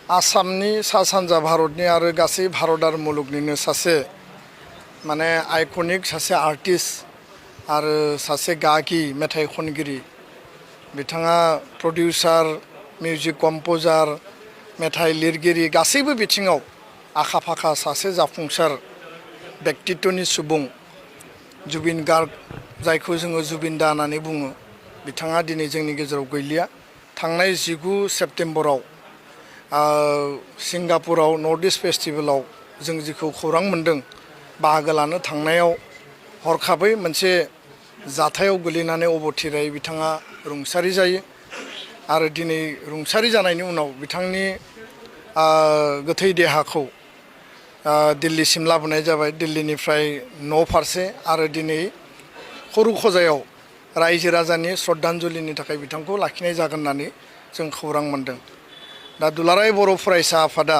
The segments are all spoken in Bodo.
आसामनि सा सानजा भारतनि आरो गासै भारत आरो मुलुगनिनो सासे माने आइकनिक सासे आर्टिस्ट आरो सासे गागि मेथाइ खनगिरि बिथाङा प्रडिउसार मिउजिक कम्पोजार मेथाइ लिरगिरि गासैबो बिथिङाव आखा फाखा सासे जाफुंसार व्यक्तित्वनि सुबुं जुबिन गार्ग जायखौ जोङो जुबिन दा होननानै बुङो बिथाङा दिनै जोंनि गेजेराव गैलिया थांनाय 19 सेप्तेम्बराव सिंगापुराव नर्थ इस्ट फेस्टिभेलाव जों जिखौ खौरां मोन्दों बाहागो लानो थांनायाव हरखाबै मोनसे जाथायाव गोलैनानै अबथिरायै बिथाङा रुंसारि जायो आरो दिनै रुंसारि जानायनि उनाव बिथांनि गोथै देहाखौ दिल्लीसिम लाबोनाय जाबाय दिल्लीनिफ्राय न' फारसे आरो दिनै खरुखजायाव रायजो राजानि श्रद्धान्जलिनि थाखाय बिथांखौ लाखिनाय जागोन होननानै जों खौरां मोन्दों दा दुलाराय बर' फरायसा आफादा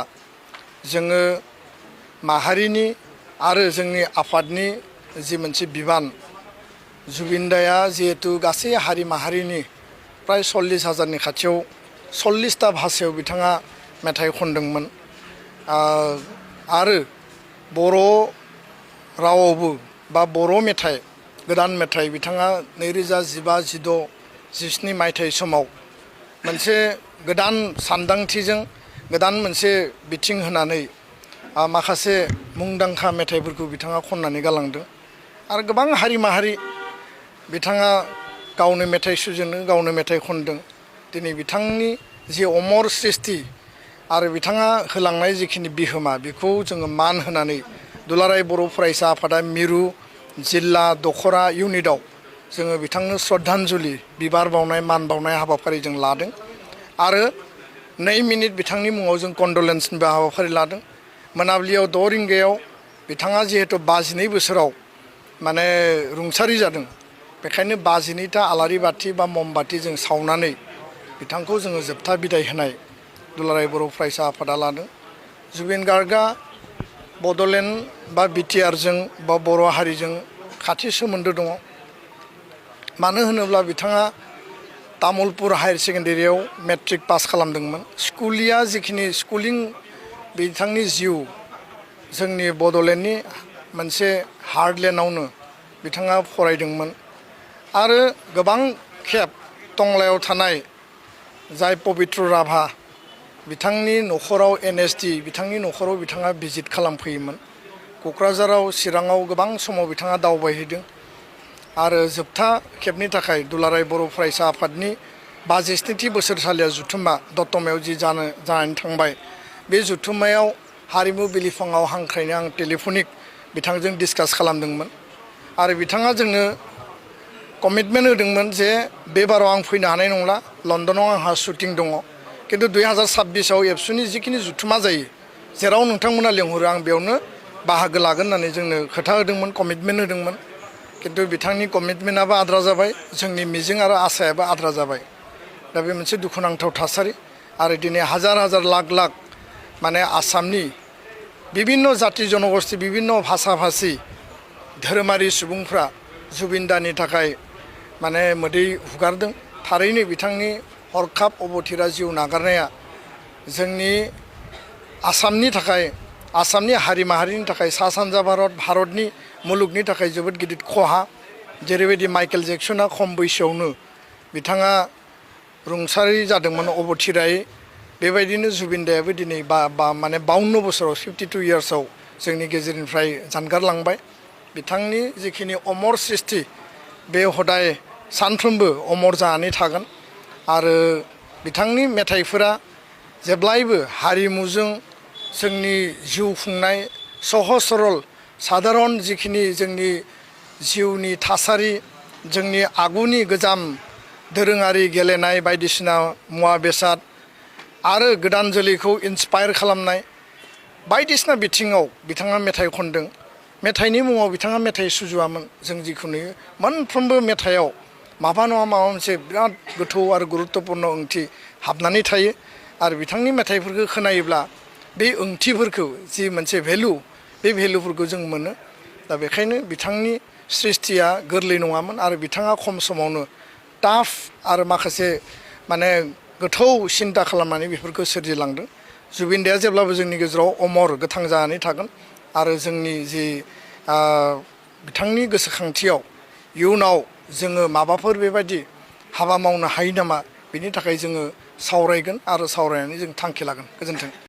जोङो माहारिनि आरो जोंनि आफादनि जि मोनसे बिबान जुबिन दाया जिहेतु गासै हारि माहारिनि प्राय 40,000नि खाथियाव 40टा भाषायाव बिथाङा मेथाइ खनदोंमोन आरो बर' रावावबो बा बर' मेथाइ गोदान मेथाइ बिथाङा 2015-16-17 मायथाइ समाव मोनसे गोदान सानदांथिजों गोदान मोनसे बिथिं होनानै माखासे मुंदांखा मेथाइफोरखौ बिथाङा खननानै गालांदों आरो गोबां हारि माहारि बिथाङा गावनो मेथाइ सुजुनो गावनो मेथाइ खनदों दिनै बिथांनि जि अमर सृष्टि आरो बिथाङा होलांनाय जिखिनि बिहोमा बेखौ जोङो मान होनानै दुलाराय बर' फरायसा आफादा मिरु जिल्ला दखरा इउनिटआव जोङो बिथांनो श्रद्धान्जलि बिबार बावनाय मान बावनाय हाबाफारि जों लादों आरो 2 मिनिट बिथांनि मुङाव जों कन्डलेन्सनिबो हाबाफारि लादों मोनाबिलियाव 6 रिंगायाव बिथाङा जिहेतु 52 बोसोराव माने रुंसारि जादों बेखायनो 52टा आलारि बाथि बा ममबाथि जों सावनानै बिथांखौ जोङो जोबथा बिदाय होनाय दुलाराय बर' फरायसा आफादा लादों जुबिन गार्गआ बड'लेण्ड बा बिटिआरजों बा बर' हारिजों खाथि सोमोन्दो दङ मानो होनोब्ला बिथाङा तामुलपुर हायार सेकेन्डारियाव मेट्रिक पास खालामदोंमोन स्कुलिया जिखिनि स्कुलिं बिथांनि जिउ जोंनि बड'लेण्डनि मोनसे हार्टलेण्डआवनो बिथाङा फरायदोंमोन आरो गोबां खेब टंलायाव थानाय जाय पबित्र राभा बिथांनि न'खराव NSD बिथांनि न'खराव बिथाङा भिजिट खालामफैयोमोन क'क्राझाराव चिराङाव गोबां समाव बिथाङा दावबायहैदों आरो जोबथा खेबनि थाखाय दुलाराय बर' फरायसा आफादनि 57थि बोसोरसालिया जुथुम्मा दतमायाव जि जानानै थांबाय बे जुथुम्मायाव हारिमु बिलिफाङाव हांख्रायनो आं टेलिफनिक बिथांजों डिसकास खालामदोंमोन आरो बिथाङा जोंनो कमिटमेन्ट होदोंमोन जे बे बाराव आं फैनो हानाय नंला लण्डनाव आंहा शुटिं दङ किन्तु 2026आव एबसुनि जिखिनि जुथुम्मा जायो जेराव नोंथांमोना लेंहरो आं बेयावनो बाहागो लागोन होननानै जोंनो खोथा होदोंमोन कमिटमेन्ट होदोंमोन किन्तु बिथांनि कमिटमेन्टआबो आद्रा जाबाय जोंनि मिजिं आरो आसायाबो आद्रा जाबाय दा बे मोनसे दुखुनांथाव थासारि आरो दिनै हाजार हाजार लाख लाख माने आसामनि बिभिन्न जाति जनगोष्ठी बिभिन्न भाषा भाषी धोरोमारि सुबुंफ्रा जुबिन दानि थाखाय माने मोदै हुगारदों थारैनो बिथांनि हरखाब अबथिरा जिउ नागारनाया जोंनि आसामनि थाखाय आसामनि हारि माहारिनि थाखाय सा सानजा भारतनि मुलुगनि थाखाय जोबोद गिदिर खहा जेरैबायदि माइकेल जेक्सना खम बैसोआवनो बिथाङा रुंसारि जादोंमोन अबथिरायै बेबायदिनो जुबिन दायाबो दिनै माने 52 बोसोराव 52 इयार्सआव जोंनि गेजेरनिफ्राय जानगारलांबाय बिथांनि जिखिनि अमर सृष्टि बे हदाय सानफ्रोमबो अमर जानानै थागोन आरो बिथांनि मेथाइफोरा जेब्लायबो हारिमुजों जोंनि जिउ खुंनाय सहज सरल साधारन जिखिनि जोंनि जिउनि थासारि जोंनि आगुनि गोजाम दोरोङारि गेलेनाय बायदिसिना मुवा बेसाद आरो गोदान जोलैखौ इन्सपायार खालामनाय बायदिसिना बिथिङाव बिथाङा मेथाइ खनदों मेथाइनि मुङाव बिथाङा मेथाइ सुजुआमोन जों जिखौ नुयो मोनफ्रोमबो मेथाइयाव माबा नङा माबा मोनसे बिराद गोथौ आरो गुरुत्तपुर्ण ओंथि हाबनानै थायो आरो बिथांनि मेथाइफोरखौ खोनायोब्ला बे ओंथिफोरखौ जि मोनसे भेलु बे भेलुफोरखौ जों मोनो दा बेखायनो बिथांनि सृष्टिया गोरलै नङामोन आरो बिथाङा खम समावनो टाफ आरो माखासे माने गोथौ सिन्ता खालामनानै बेफोरखौ सोरजिलांदों। जुबिन दाया जेब्लाबो जोंनि गेजेराव अमर गोथां जानानै थागोन आरो जोंनि जि बिथांनि गोसोखांथियाव इयुनाव जोङो माबाफोर बेबायदि हाबा मावनो हायो नामा, बेनि थाखाय जोङो सावरायगोन आरो सावरायनानै जों थांखि लागोन। गोजोन्थों।